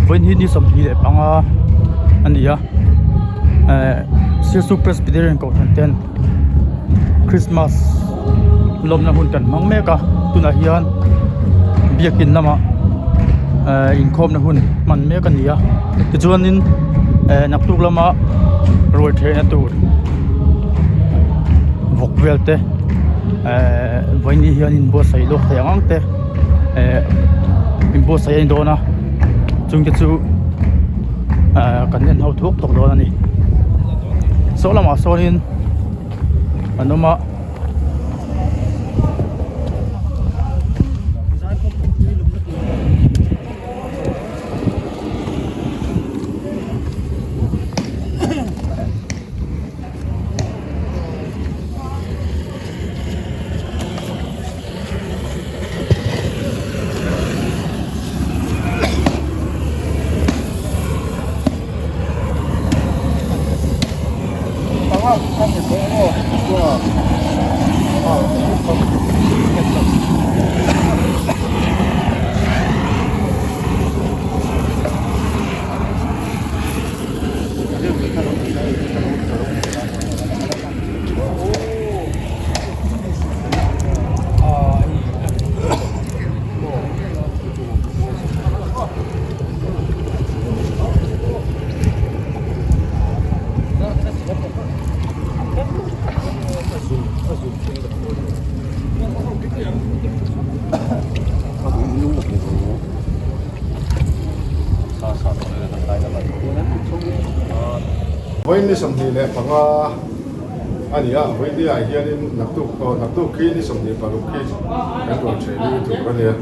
Vawiin hi ni 25 a ni a ehh Sialsuk Presbyterian kohhran ten Christmas lawmna hun kan hmang mek a tunah hian biakin lamah ehh inkhawmna hun hman mek a ni a tichuanin ehh naktuk lama ruai theihna tur vawk vel te ehh vawiin hian inbuatsaih lawk thei ang ang te ehh inbuatsaih a ni dawn a chungte chu ehh kan en ho thuk thuk dawn a ni saw lamah sawnin an awm a. Vawiin ni 25 a ni a, vawiin ni ah hianin naktuk aw naktuk khi ni 26 khi kan rawn ṭheh ni tur a nia.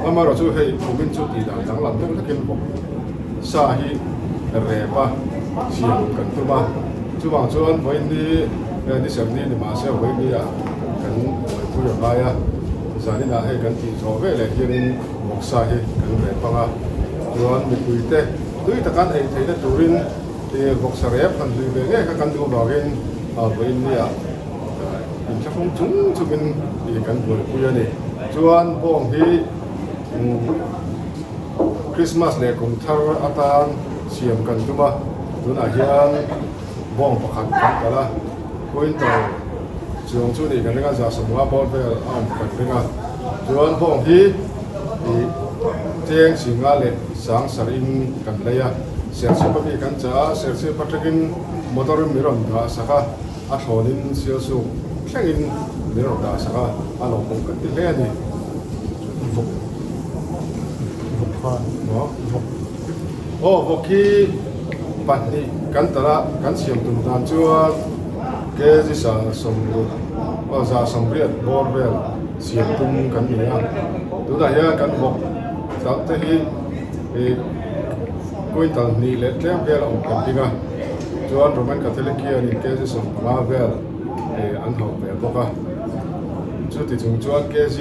Amaherawhchu hei kumin chu tih dan danglam deuh hlekin bawk sa hi rep a siam kan tum a, chuvang chuan vawiin ni ni serh ni ni mahse vawiin ni ah kan buaipui a ngai a, zaninah hei kan tih zawh veleh hianin vawksa hi kan rep ang a, chuan mipuite tui taka an ei theihna turin vawksa rep han hlui ve ngei kha kan duh vangin vawiin ni ah inthlahrung chung chungin kan buaipui a ni. Chuan bawng hi Christmas leh kum thar atan siam kan tum a, tunah hian bawng pakhat kan kalh a, quintal chuang chu nih kan ring a, 150 bawr vel a awm kan ring a, chuan bawng hi ih cheng singa leh sang sarhin kan lei a, Serchhip ami kan chah a, Serchhip atangin motor in min rawn dah sak a, a thlawnin Sialsuk thlengin min rawn dah sak a, a lawmawm kan ti hle a ni. Vawk vawk khan maw? Vawk aw vawk hi pahnih kan talh a, kan siam tum dan chuan kg 60 aw 180 bawr vel siam tum kan ni a, tunah hian kan vawk talh te hi ih quintal hnih leh tlem vel a awm kan ding a, chuan Roman Catholic hianin kg 15 vel ih an hauh ve bawk a. Chuti chung chuan kg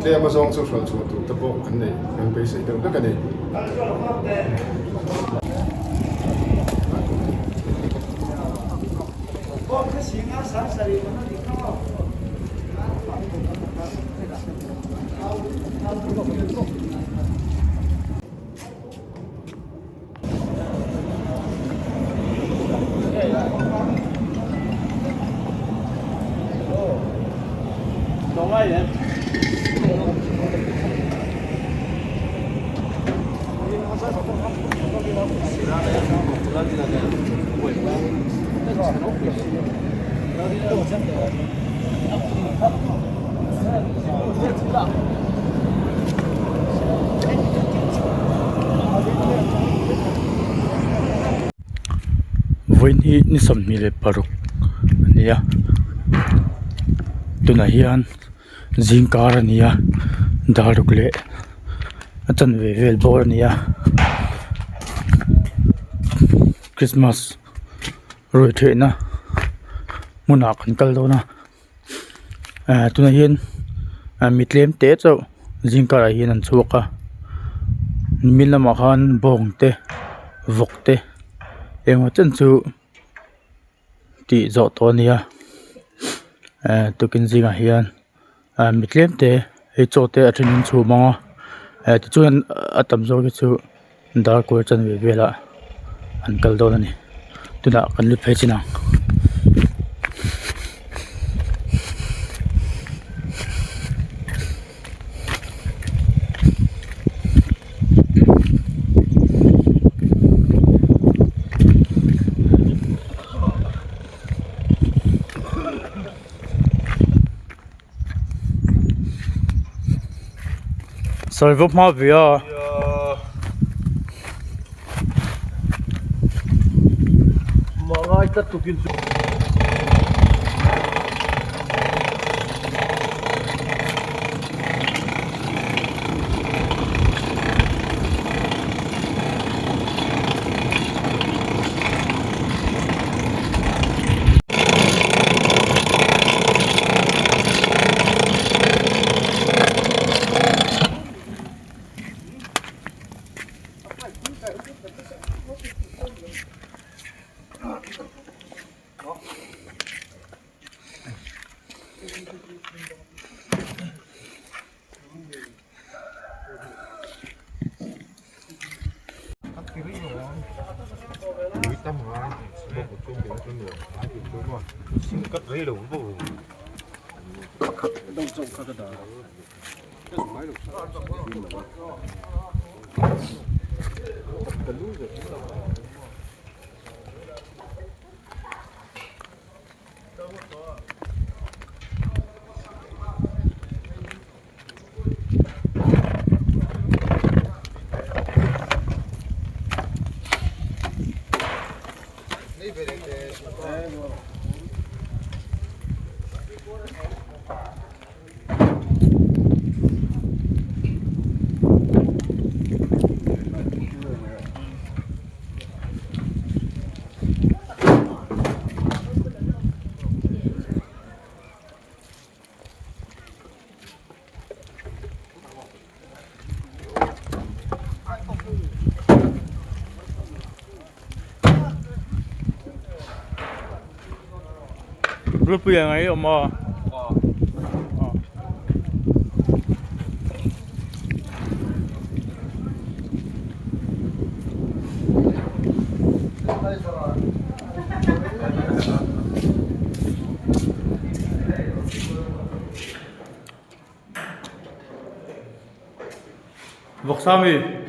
tlem azawng chu hralh chhuah tur te pawh an neih kan beisei deuh vek a ni. Vawiin hi ni 26 a ni a tunah hian zingkar a ni a dar ruk leh a chanve vel bawr a ni a christmas ruih theihna hmunah kan kal dawn a. Eh tunah hian mi tlem te chauh zingkarah hian an chhuak a mi lamah khan bawng te vawk te engemaw chen chu tih zawh tawh a ni a eh tukin zingah hian eh mi tlem te hei chaw te a then in chhum ang a eh tichuan a tam zawk hi chu. Darkawi chanve velah an kal dawn a ni tunah kan lut phei chin ang. Sawi vawp hma ve a. Rulpui ang ai awm a. Vawksa mi?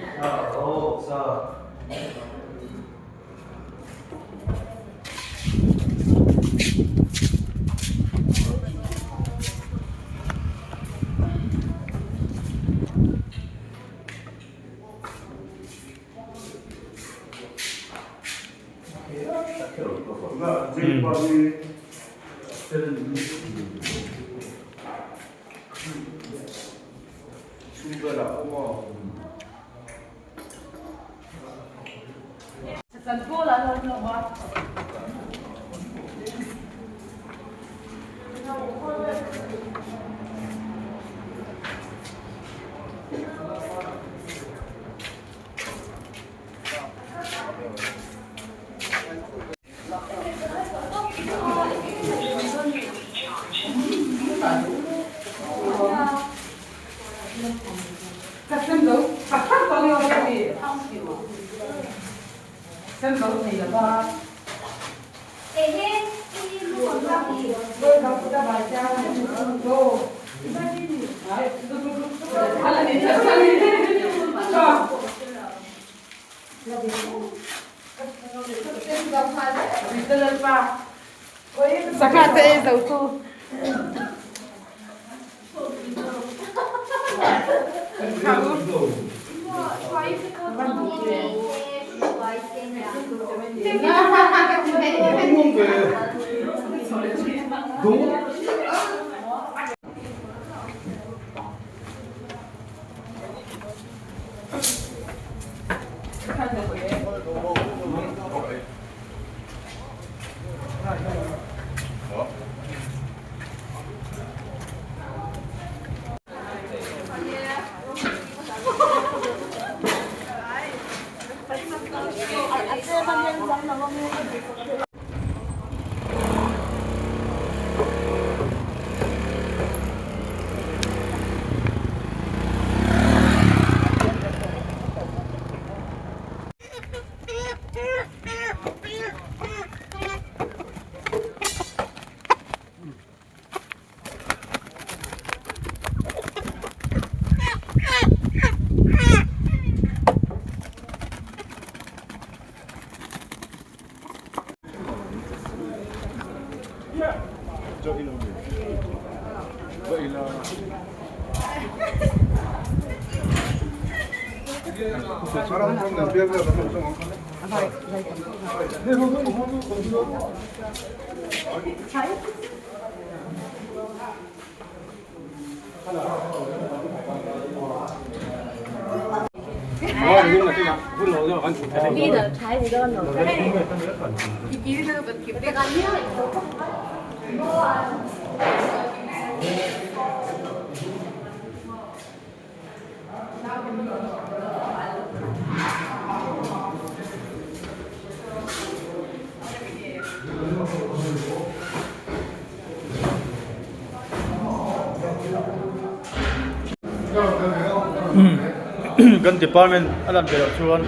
Kan department a lan ve loh chuan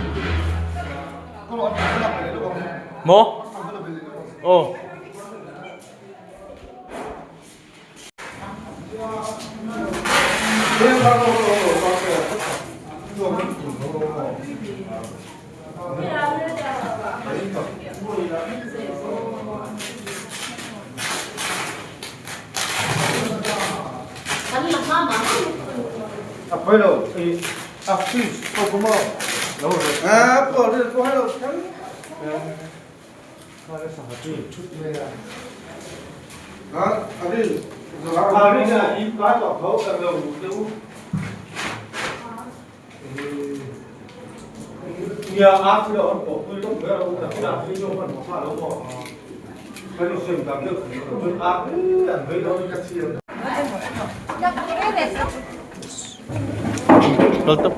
maw aw. Kal tawp.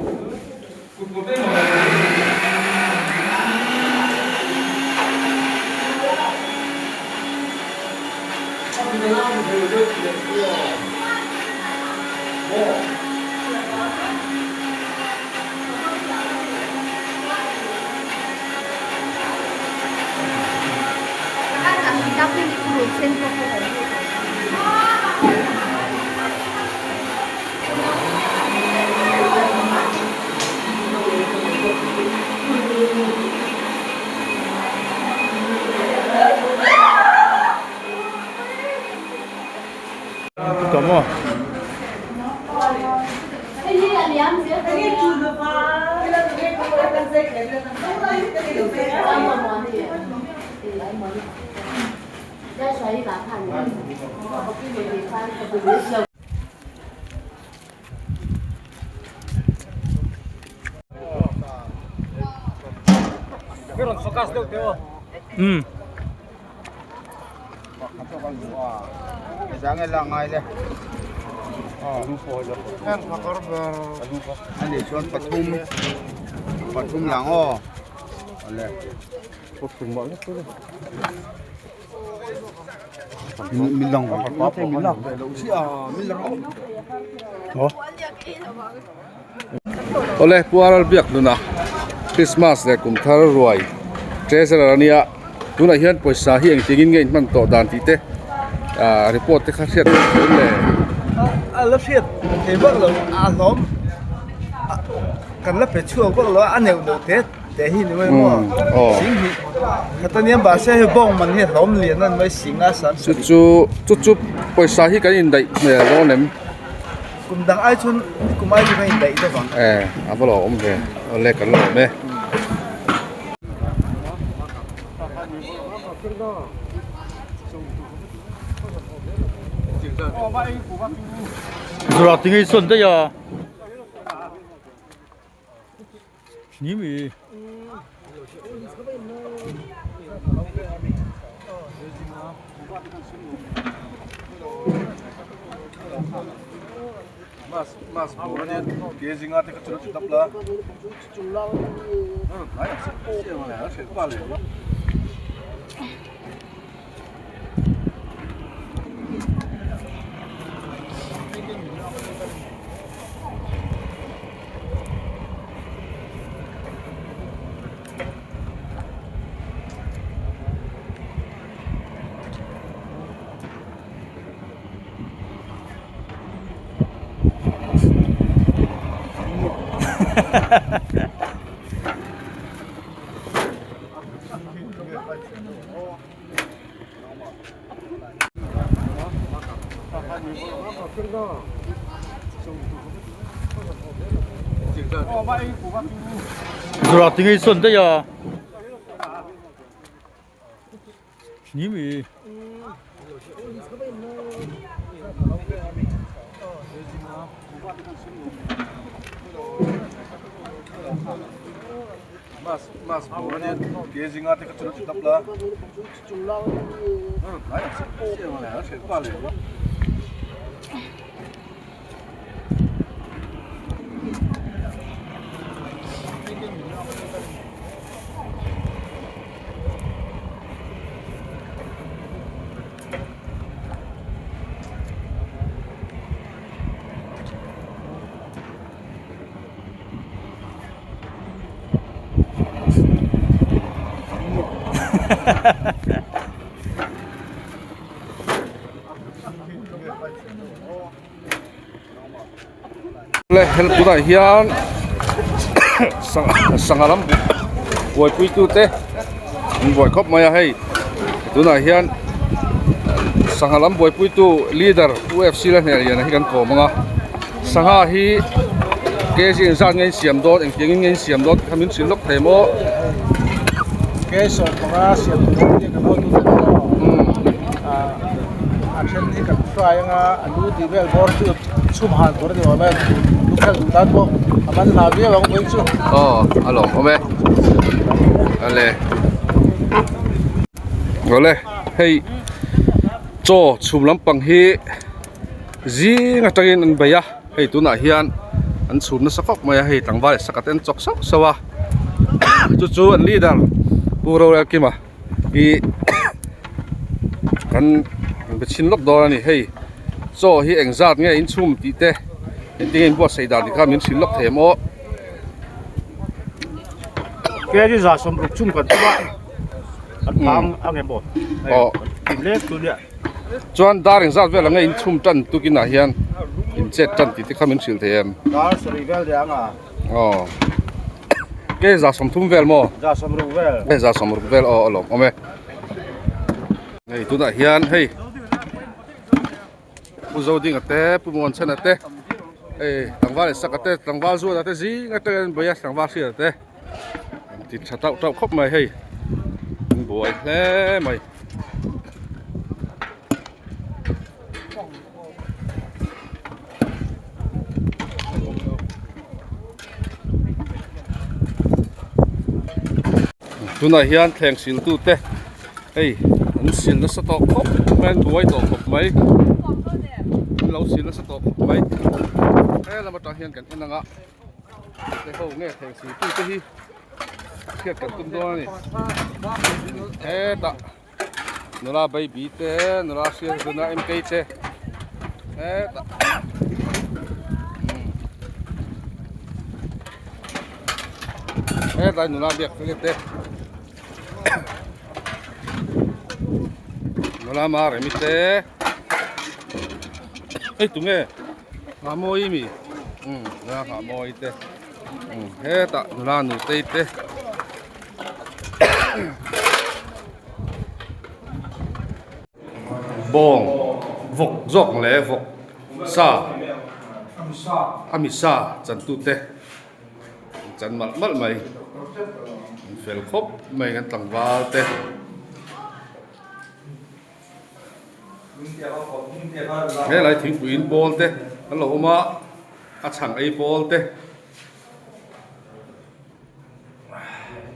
Umm. Awle Puaral biak nuna Christmas leh kum thar ruai treasurer ania tunah hian pawisa hi engtin in nge in hman tawh dan tih te ah report te kha hriat theih thin le. A la hriat thei vak lo a hlawm kan la pe chhuak vak lo a a neuh neuh te. Te hi ni mai maw? Sing hi khat ania mahse hei bawng man hi a hlawm lian a ni mai sing a san Chu chu chu chu pawisa hi kan indaih hmel dawn em? Kum dang ai chuan kum ai chu kan indaih deuh ang. E a va lo awm ve awle kan lo awm e. Zura tinge sawn daih a. Ni mi. Zura tinge i sawn daih a. Ni mi. Le hel tunah hian sangha lam buaipui tute an buai khawp mai a hei tunah hian sangha lam buaipui tu leader UFC la hne lian hi kan kawm ang a sangha hi kg engzat nge in siam dawn engtiang in nge in siam dawn tih kha min hrilh lawk thei maw. A then hi kan fry anga a lu tih vel bawr chu chhum han tur a ni awm e lu khelh duh tan pawh a man hla viau ang vawiin chu. Aw a lawm awm e ale awle hei chaw chhum lampang hi zing atangin an bei a hei tunah hian an chhum nasa khawp mai a hei tlangval leh saka te an chawk sauh sauh a chu chu an leader Pu Rorelkima. Ih kan be chhin lawk dawn a ni hei chaw hi engzat nge in chhum tih te engtin nge in buatsaih dan tih kha min hrilh lawk thei em aw. Kg za 60 chhum kan tum a an phang ang em aw aw tin lek chu nia chuan dar engzat vel ang nge in chhum tan tukin ah hian in chet tan tih te kha min hrilh thei em dar sarih vel deh ang a. Aw ke 30 vel maw? 30 vel. Ke 30 vel aw a lawm awm e. Hei tunah hian hei Pu Zodinga te Pu Muanchhana te hei tlangval leh saka te tlangval zuata te zing atangin an buai a tlangval hriata te an ti tha tauh tauh khawp mai hei an buai hle mai. Tunah hian thleng sil tute hei an sil nasa tawh khawp mai an buai tawh khawp mai an lo sil nasa tawh khawp mai he lam atang hian kan en ang a te ho nge thleng sil tute hi hriat kan tum dawn a ni hetah. Nula baby te nula hriat zuna MK te hetah hetlai nula biak fel te nula maremi te hei tunge Nghahmawi mi nula Nghahmawi te hetah nula nutei te. Bawng vawk zawk leh vawk sa a mi sa chan tute an chan malh malh mai an fel khawp mai kan tlangval te. Helai thingpui in pawl te an lo awm a a chhang ei pawl te.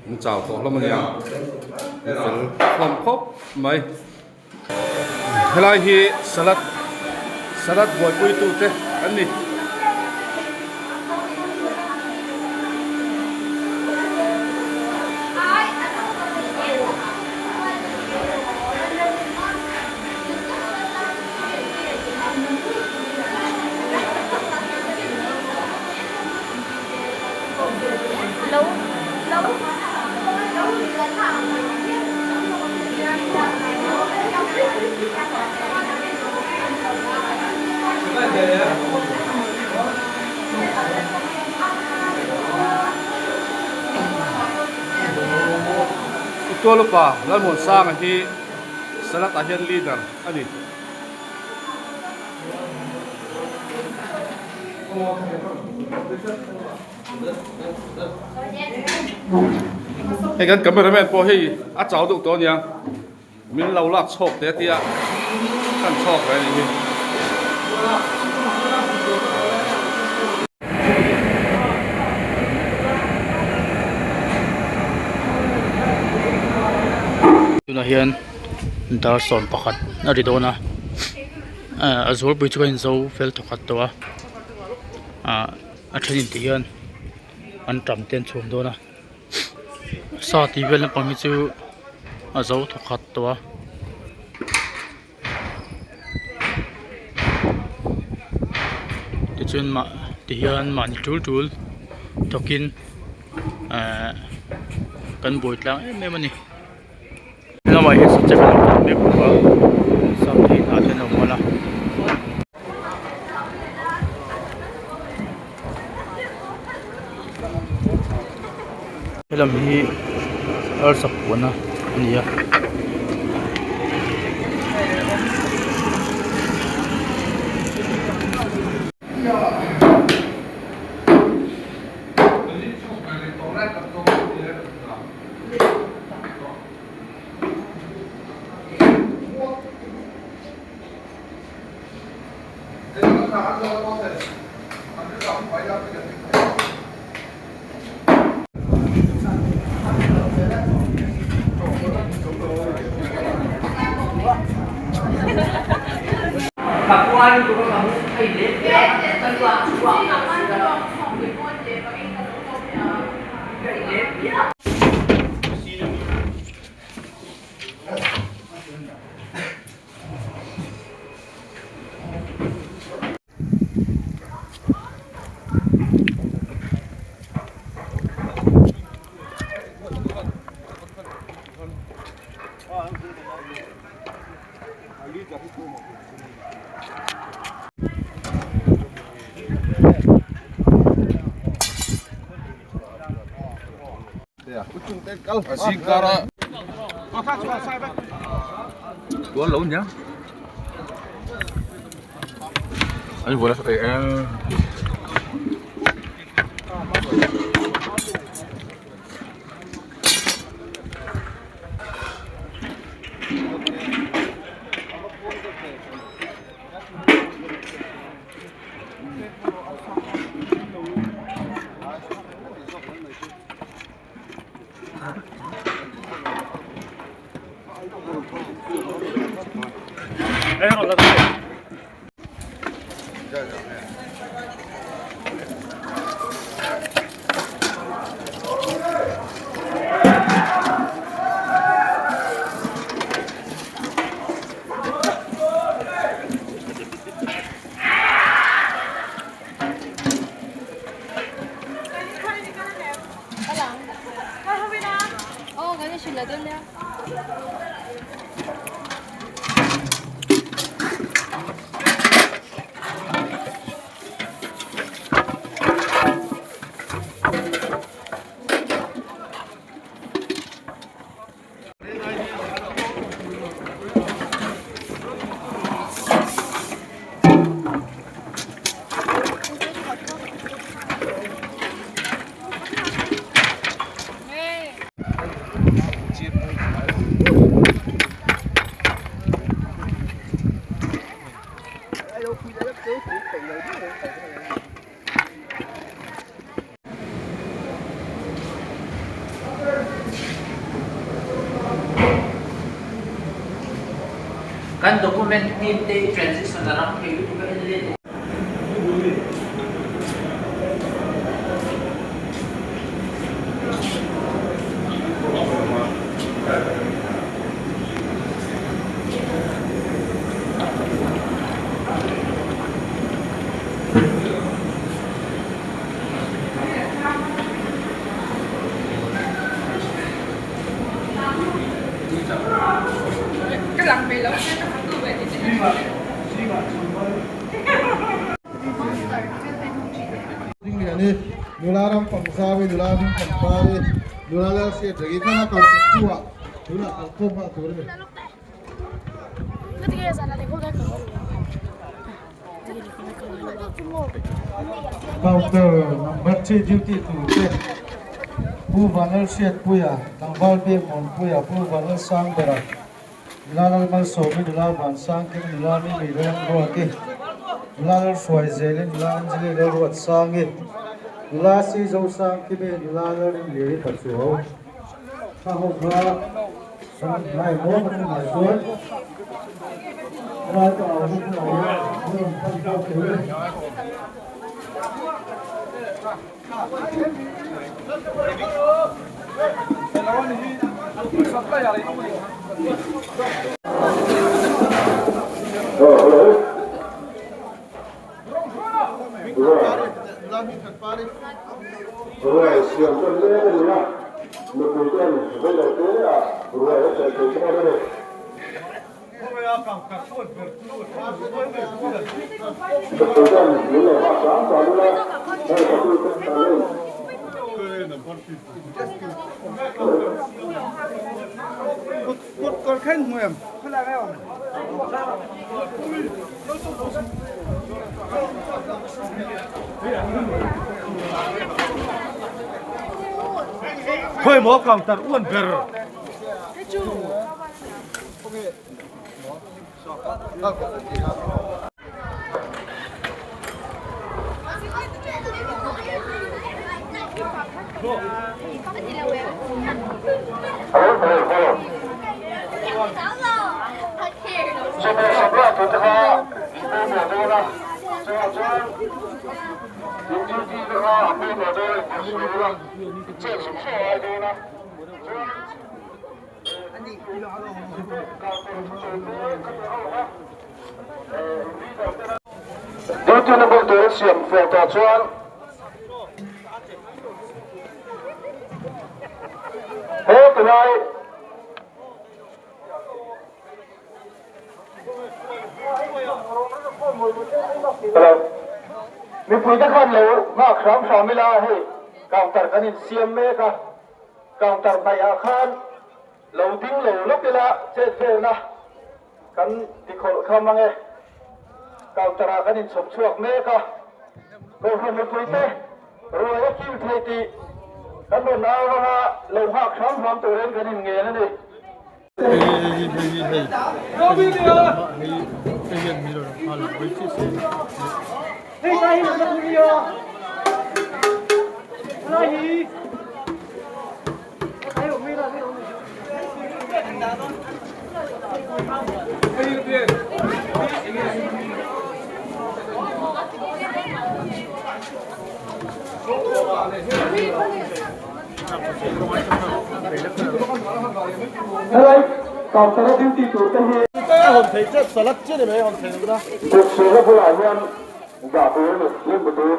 An chau tawh hlawm a nia an fel hlawm khawp mai helai hi salad salad buaipui tu te an ni. Tualupa Lalmuansanga hi Salat ah hian leader a ni. Hei kan cameraman pawh hei a chau deuh tawh ania min lo lak chhawk teh a tia kan chhawk ve a nih hi. Tunah hian dar sawm pakhat a ri dawn a a zualpui chu a inzo fel thawkhat tawh a ah a then in tih hian an tam te an chhum dawn a sa tih vel lampang hi chu a zo thawkhat tawh a. Tichuan mah tihian mahni tul tul thawkin ehh kan buai tlang em em a ni. Lamah hian sachek a lo kal mek bawk a sam te hi hnah te an lo hman a. Helam hi arsa puahna a ni a. Kan document team te hi transaction a rang thei lutuk a en let. Nula ram pangzawi nula ram pangpari nula lal hriat rengin khana kal hnuah tunah kalkhawm nghal tur a ni. Counter number 3 duty tur te. Pu Vanlalhriatpuia, Tlangval Biakmuanpuia, Pu Vanlalsangbera, Nula Lalmalsawmi, Nula Vansangkimi, Nula Mimi Lalramruati, Nula Lalhruaizeli, Nula Anjali Lalruatsangi, Nula Sizosangkimi, Nula Lalrinliri Pachuau. Kha ho kha kan lai maw kan hmunah chuan helai ka au na hmunah hian an rawn pan tawk thei a ni. Ruai siam chu an leng a ni a, mipui ten velo te ah ruai a chawlh thei dawn a ni. Mipui ten min lo hak hram hram ila, hei ka tu te kan en. Duty na bul tur a siam fel tawh chuan he tilai Hello mipui te khan lo nghak hram hram ila hei counter kan insiam mek a counter hnaih ah khan Lo ding lo lawk ila chet velna kan ti khawlh kham ange. Counter ah kan inchhawp chhuak mek a, Kohhran mipuite ruai a kil thei tih kan rawn au anga lo nghak hram hram turin kan inngen a ni. Helai counter a duty tur te hi kutchhunga bulah hian dah tur a ni limbu tur.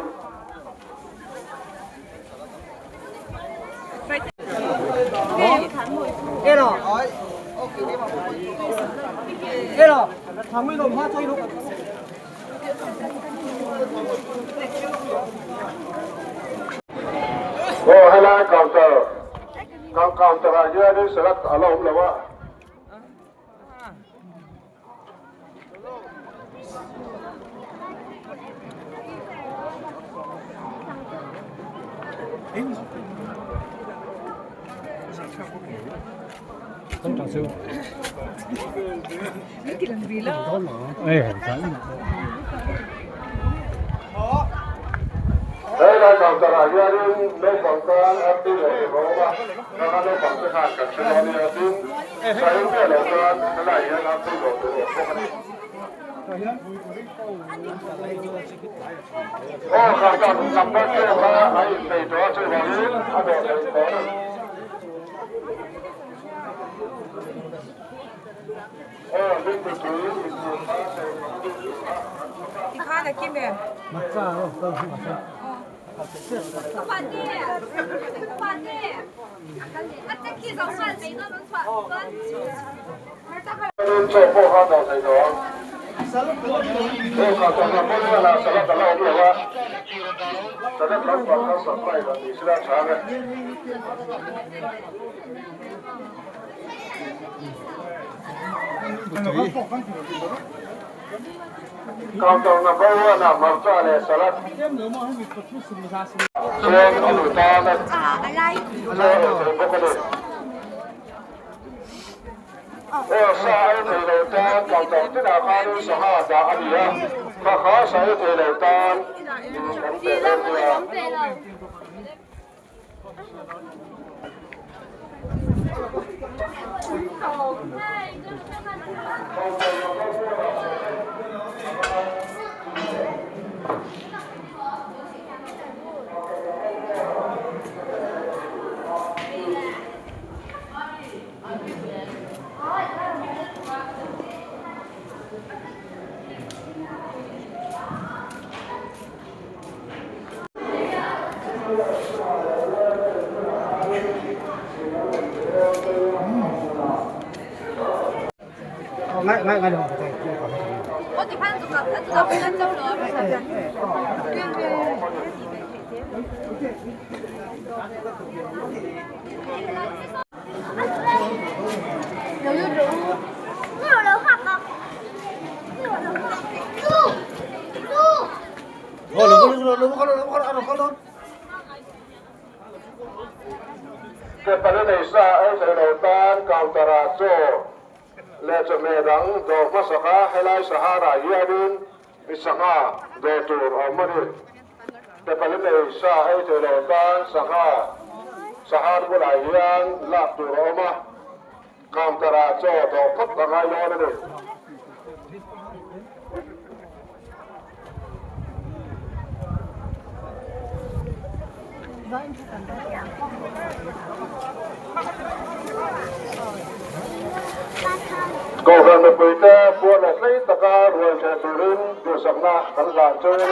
Aw helai counter counter ah hianin salad a la awm lo a. Helai counter ah hianin naupang tan apple leh rawng a, nanga naupang te khan kan hre dawn nia tin Sahim miah lo tan helai hian apple dawr tur awm bawk a ni. Aw counter number 12 kha a inpeih tawh a chuvangin a dawr theih tawh a ni. Counter number one ah hmarcha leh salad chuan a nu tan a chaw ei thei bawk a ni. Aw sa ei thei lo tan counter tinah khanin sangha dah a ni a, kha kha sa ei thei lo tan kan pe dawn nia. Kepali nei sa ei thei lo tan counter ah chaw leh chawhmeh dang dawr hmasak a, helai Sahara hianin mi sangha dawr tur a awm a ni. Kepali nei sa ei thei lo tan sangha Sahar bulah hian lak tur a awm a, counter ah chaw dawr phawt a ngai dawn a ni. Kohhran mipuite puan leh hlei taka rual ṭheh turin duhsakna kan hlan chu a ni.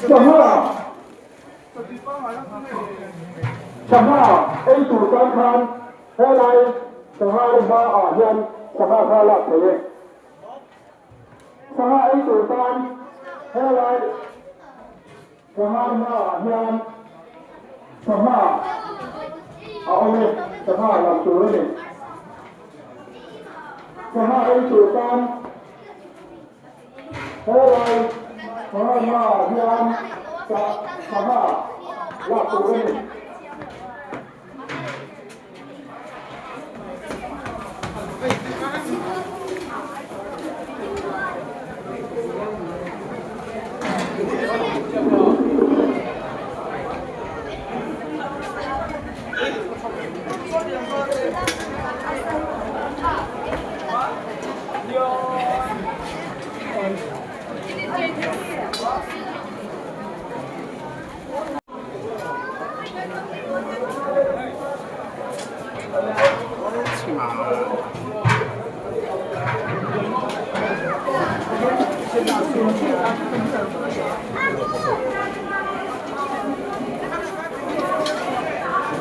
Sangha Sangha ei tur tan khan helai sangha te hma ah hian sangha kha a lak theih e. Sangha ei tur tan helai sangha te hma ah hian sangha a awm e, sangha lam tur a ni. Sangha ei tur tan. Helai sangha hmaah hian sangha lak tur a ni.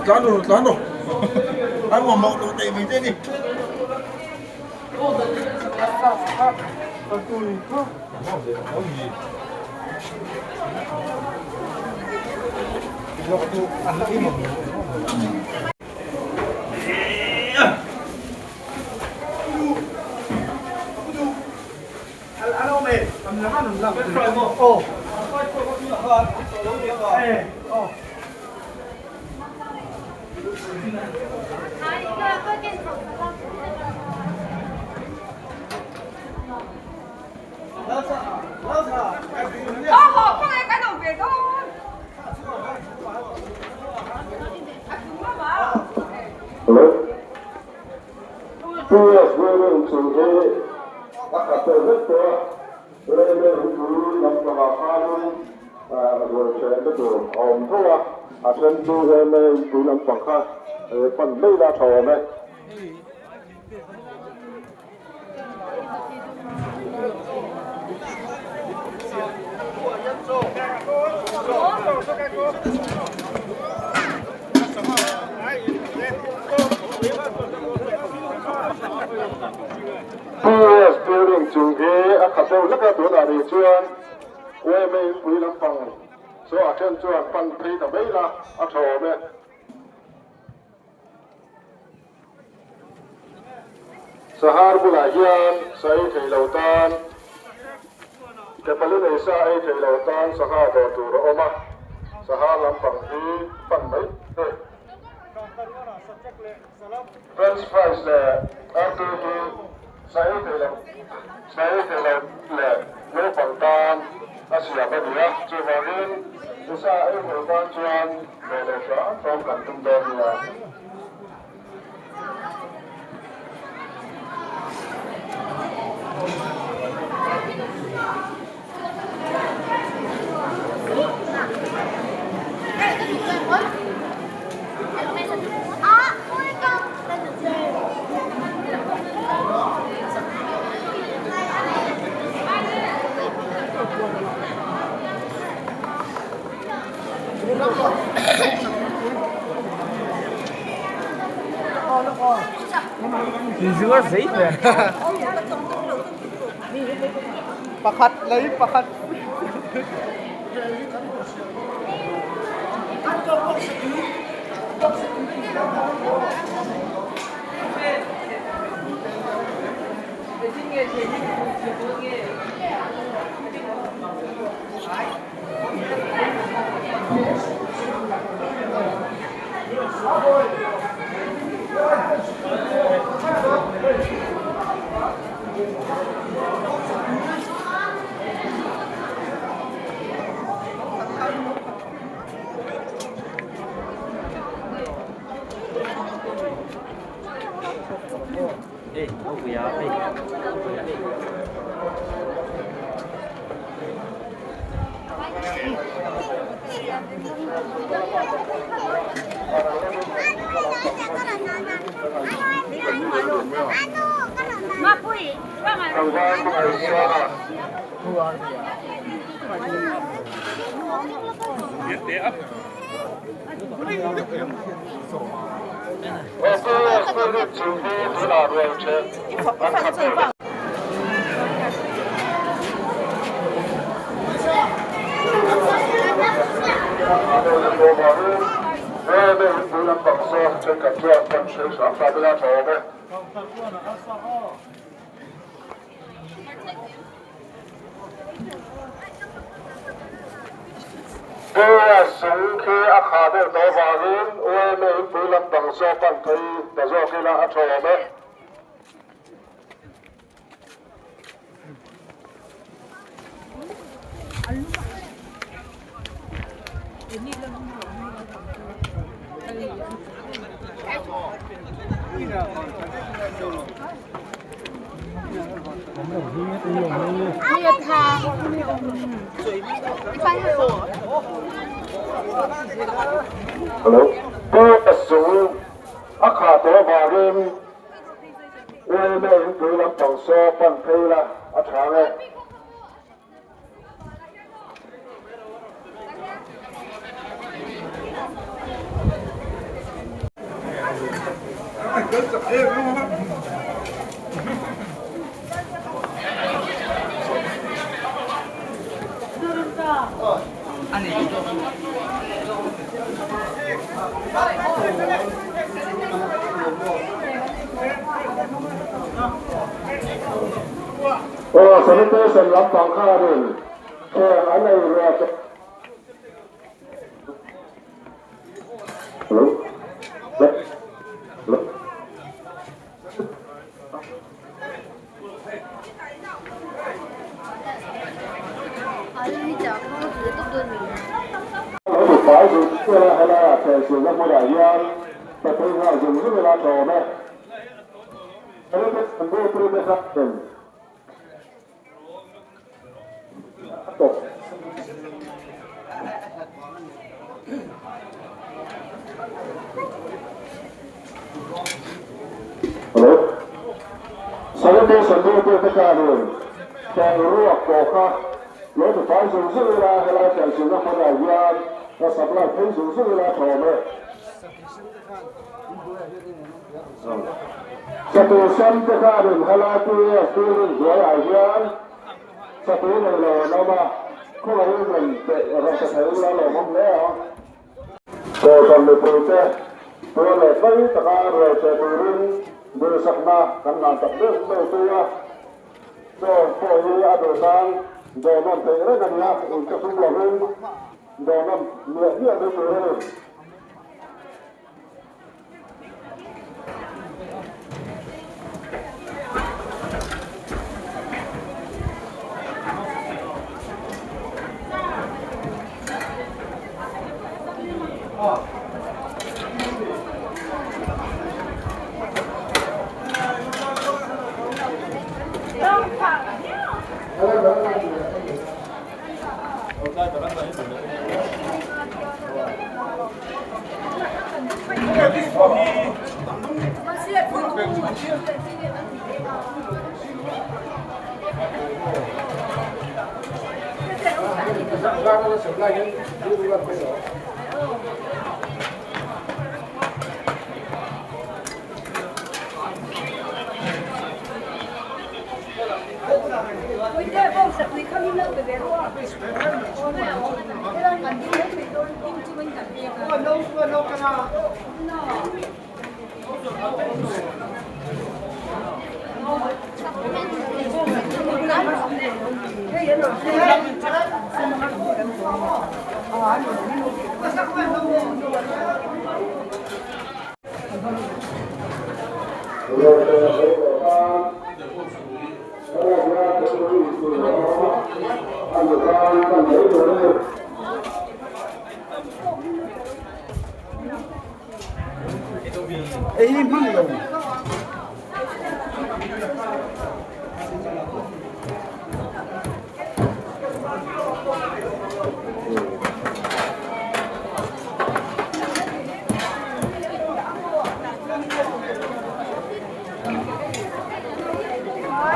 Tlan rawh tlan rawh an mamawh tawh teh mai che ni. Hello. PS Building chung hi a khat deuh vek tawh a, railway hupui lampangah khanin rualthen te tur a awm tho a, a then chu railway hupui lampang kha pan mai ila tha awm e. PS building chung hi a khat deuh hlek a, tunah rih chuan yma inpui lampang chu a then chuan pan phei ta mai la a tha awm e. Sahar bulah hian sa ei thei lo tan Kepali nei sa ei thei lo tan sangha dawr tur a awm a, sahar lampang hi pan mai thei. French fries leh artui hi sa ei thei lo sa ei thei lo leh naupang tan a siam a ni a, chuvangin sa ei thei tan chuan dawr lo hram hram kan tum dawn nia. Pakhat lei pakhat. Sung khi a khah deuh tawh vangin UMA inpui lampang saw pan phei ta zawk ila a tha awm e. Hello. Pu Pasung a khah tawh avangin UMA inpui lampang saw pan phei la a tha ang e. Aw sanitation lampang khanin thleng an ei ruah chu Hello Hello Lo ti fai zung zung a helaiah thlensilna hmunah hian pathum nghal zung zung ila tlawm e. Sanitation duty te khanin thleng ruak pawh kha lo ti fai zung zung ila helai tlensilna hmunah hian ka supply phei zung zung ila thlawm e. Satur sen te khanin helai PS building hnuaiah hian satur nei lo an awm a, khawngaihin rawn pe rawn pe thei ula lawmawm hle ang. Kohhran mipuite tuar leh tlai taka ruai che turin duhsakna kan ngan tak deuh deuh tui a, chaw pawh hi a duh tan dawhnawn theih reng a ni a, inchhung lovin dawhnawn miah miah mai tur a ni.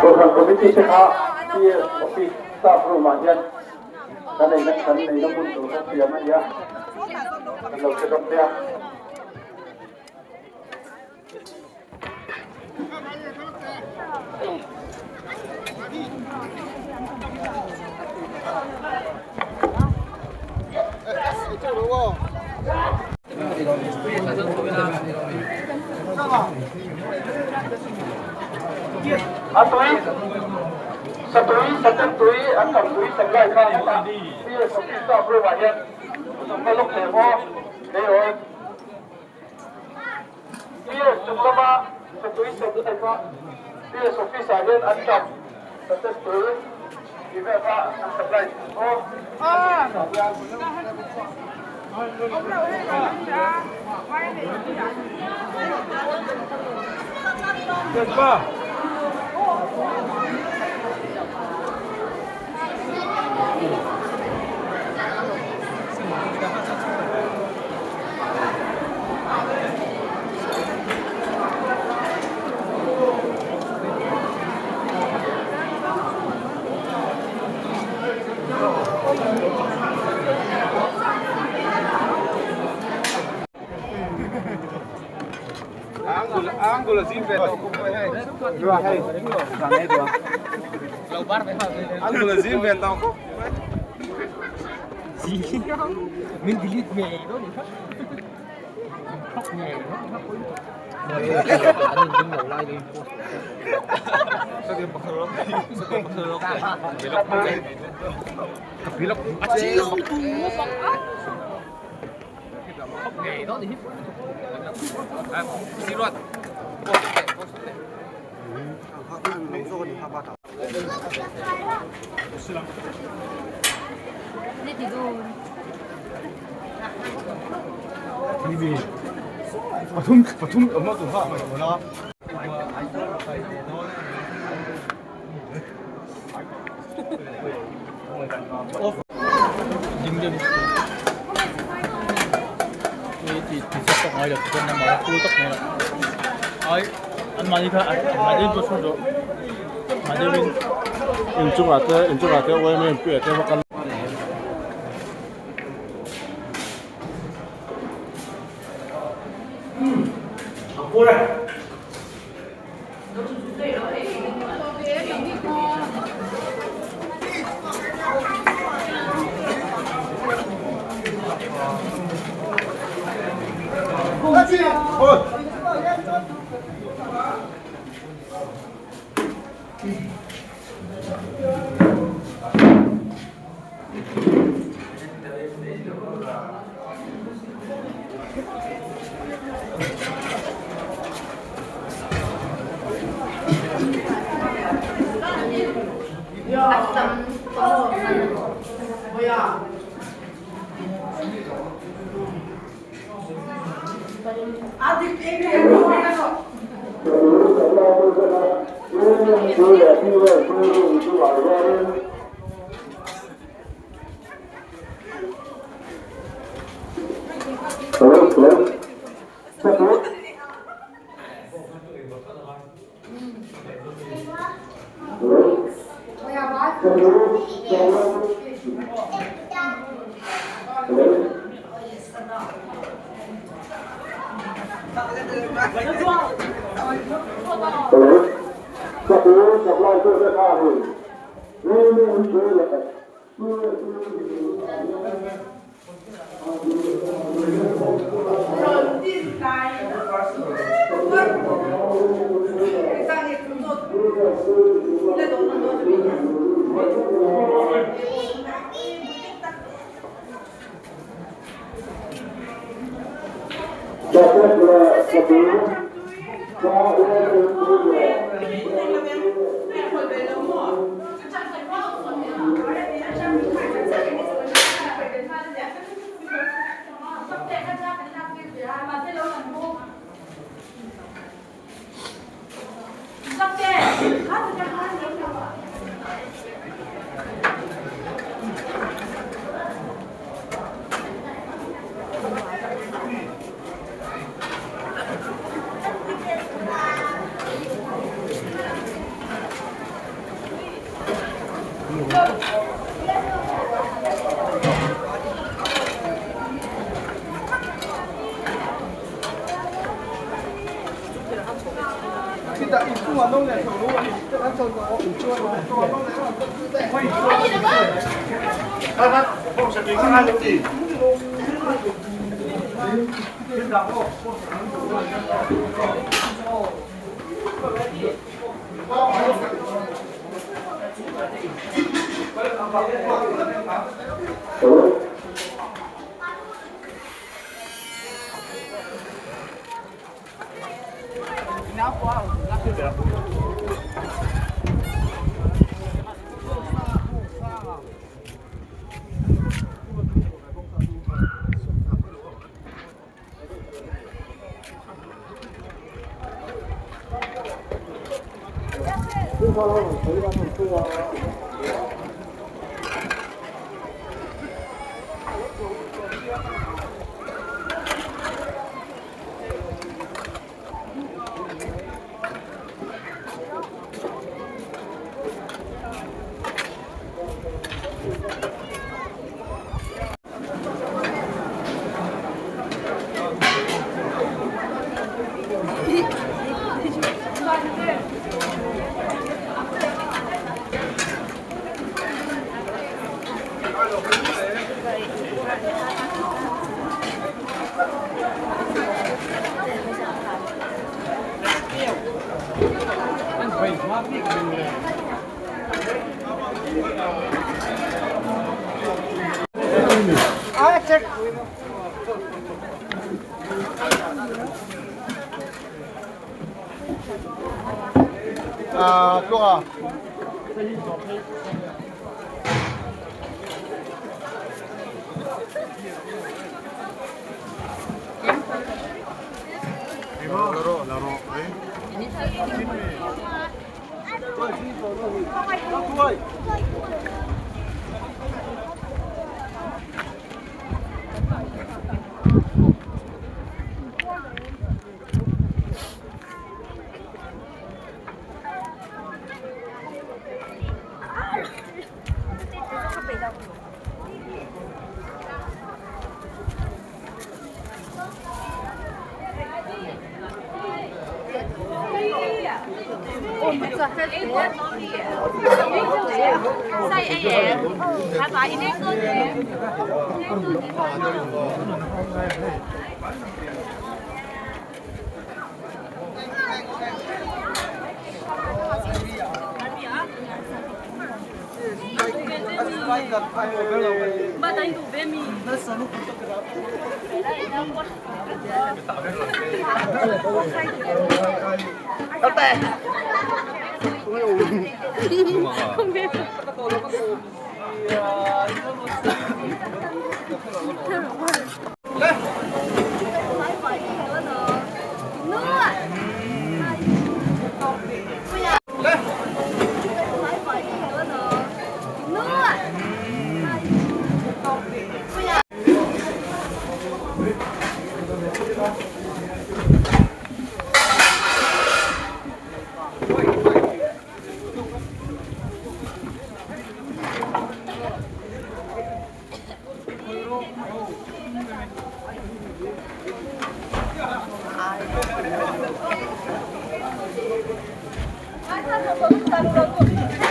Kohhran Committee te kha PS Office Staff Room ah hian. Kan eina kan eina hmun tur kha siam a ni a, kan lo hre dawn nia. A tui satui satem tui an tam tui supply kha hetah PS office staff room ah hian zuk lawk thei maw keiawn. PS chung lama satui supply kha PS office ah hian an tam satem tui tih vel kha an supply maw. Inchungah te inchungah te yma in puia te va kal.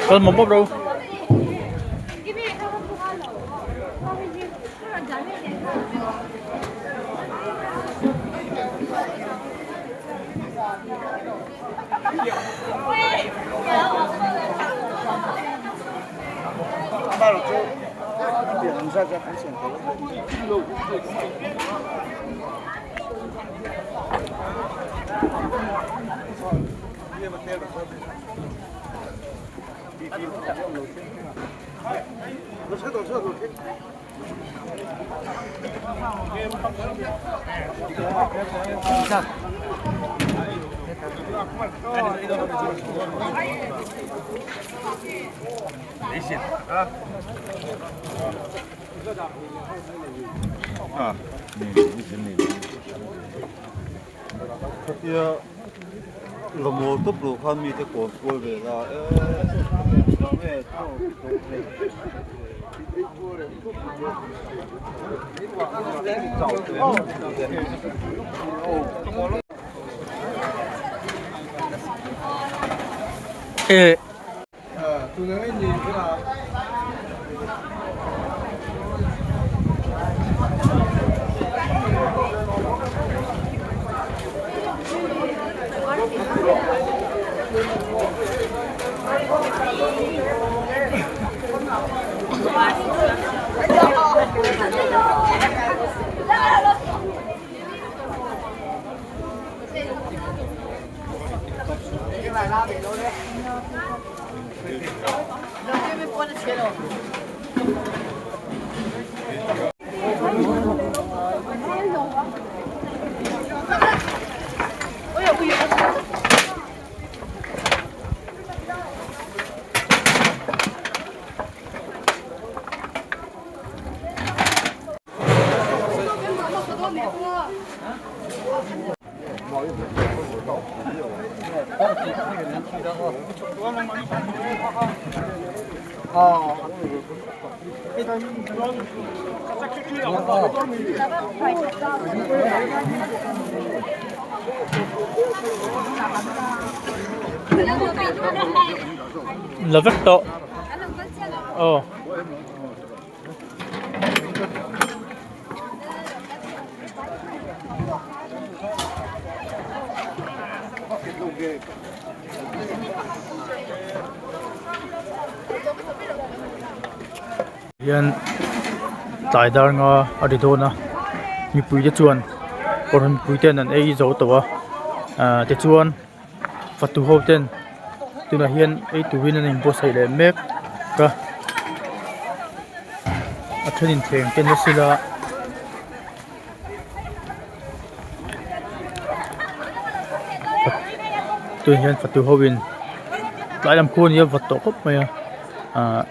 Kal mawp mawp ro. Khatia lawmawl tawp lo khan mite kawn kual ve la eee. Eh. La vek tawh aw. Hian tlai dar nga a ri dawn a mipui te chuan kawr mipui ten an ei zo tawh a ahh tichuan fatu ho ten tunah hian ei turin an inbuatsaih leh mek a a thenin thleng te an la sil a. Tunah hian fatu ho in tlai lam khu a ni a vawt tawh khawp mai a ahh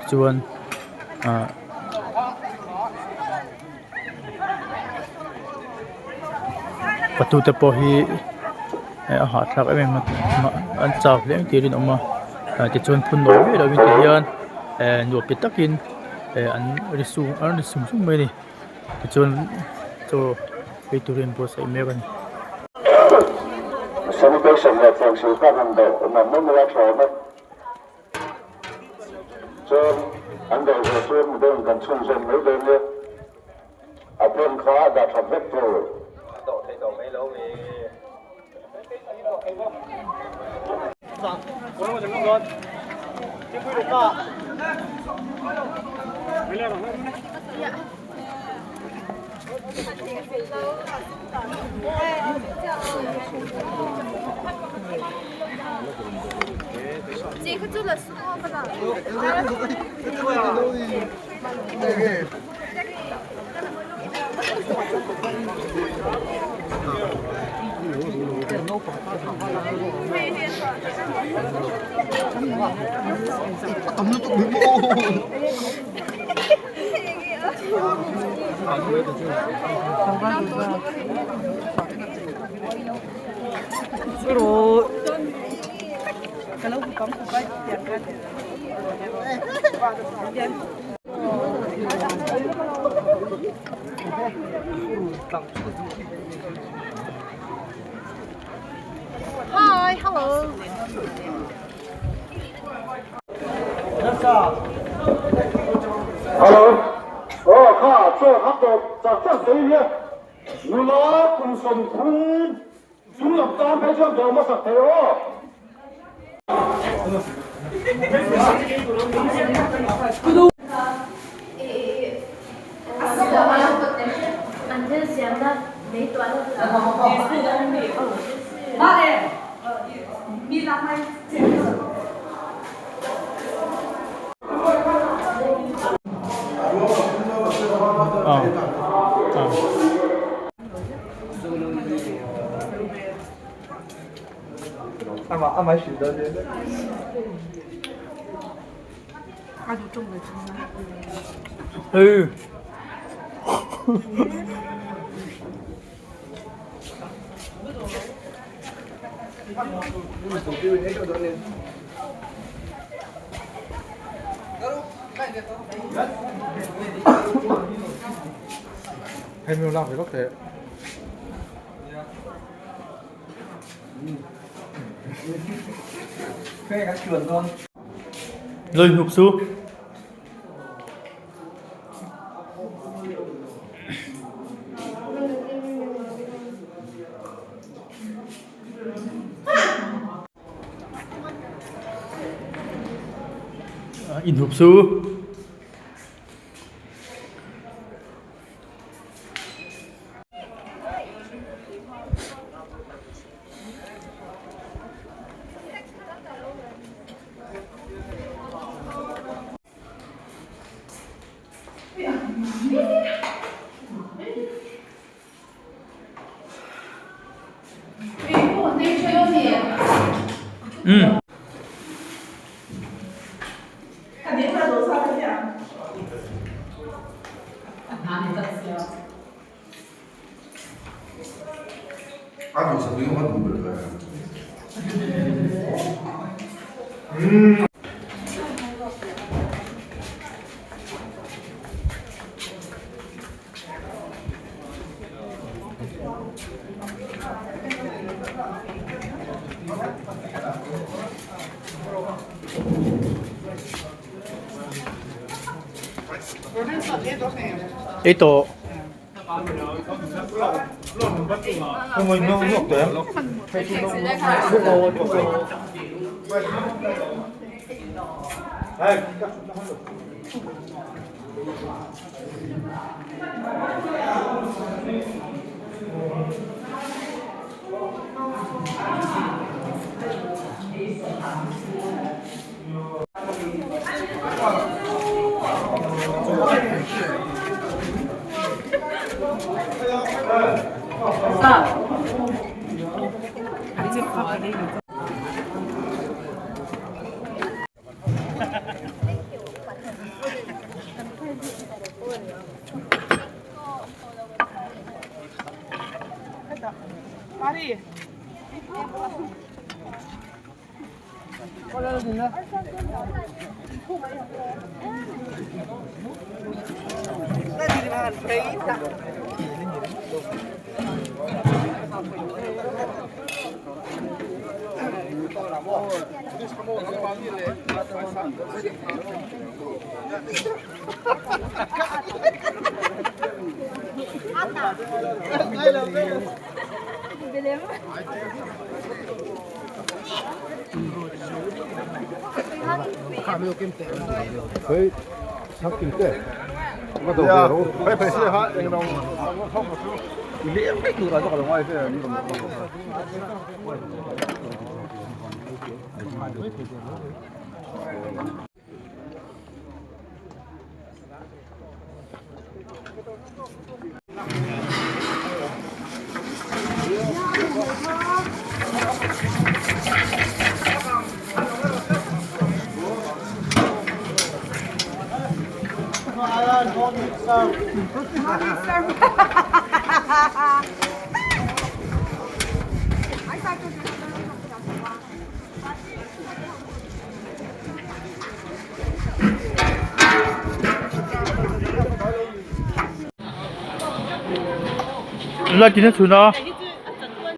tichuan ahh. Fatu te pawh hi a hahthlak em em a an chau hle ang tih a rinawm a tichuan phun nawi miah lovin ti hian nuam ti takin an ri sung an ri sung sung mai a ni tichuan chaw ei turin an buatsaih mek a ni. Sanitation leh thlengsil kha han dawh awm ang mai mai a thlawm e. Chuan an dawh zawh chuan midang kan chhunzawm mai dawn nia. A phone kha a dah that vek tur. A dawh thei tawh mai lo mi. Hello. Aw kha chaw kha tawp chak chak thei nia. Nula kum 30 chung lam tan phei chuan dawr hmasak thei aw. Ừ. Loi hnup su. Inhup su. Um. Ei tawh. Lai tin a chhun a.